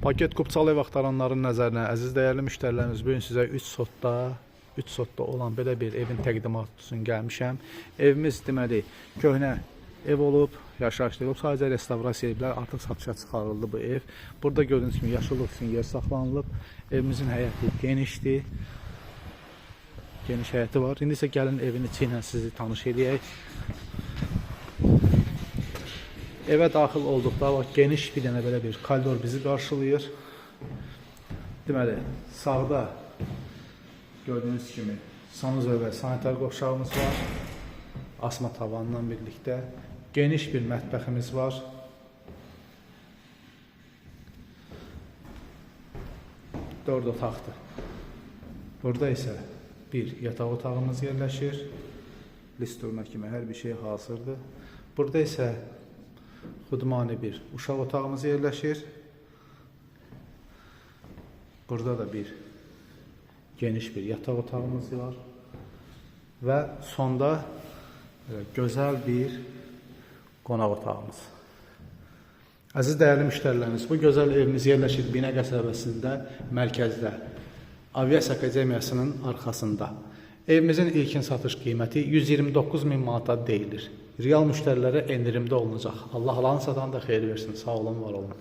Paket kupçalı ev axtaranların nəzərinə, əziz dəyərli müştərilərimiz, bu gün sizə 3 sotda 3 sotda olan belə bir evin təqdimatı üçün gəlmişəm. Evimiz deməli köhnə ev olub, yaşayışlı olub, sadəcə restavrasiya ediblər, artıq satışa çıxarıldı bu ev. Burada gördüyünüz kimi yaşıllıq üçün yer saxlanılıb. Evimizin həyəti genişdir. Geniş həyəti var. İndi isə gəlin evin içi ilə sizi tanış eləyək. Evə daxil olduqda bax geniş bir dənə belə bir koridor bizi qarşılayır. Deməli, sağda gördüyünüz kimi sanuzel və sanitar qovşağımız var. Asma tavanla birlikdə geniş bir mətbəximiz var. Dörd otaqdır. Burada isə bir yataq otağımız yerləşir. Listurna kimi hər bir şey hazırdır. Burada isə xudmani bir uşaq otağımız yerləşir. Burada da bir geniş bir yataq otağımız var. Və sonda gözəl bir qonaq otağımız. Əziz dəyərli müştərilərimiz, bu gözəl evimiz yerləşir Binə qəsəbəsində, mərkəzdə, Aviasiya Akademiyasının arxasında. Evimizin ilkin satış qiyməti 129 min manata deyilir. Real müştərilərə endirimdə olunacaq. Allah alan satan da xeyir versin. Sağ olun, var olun.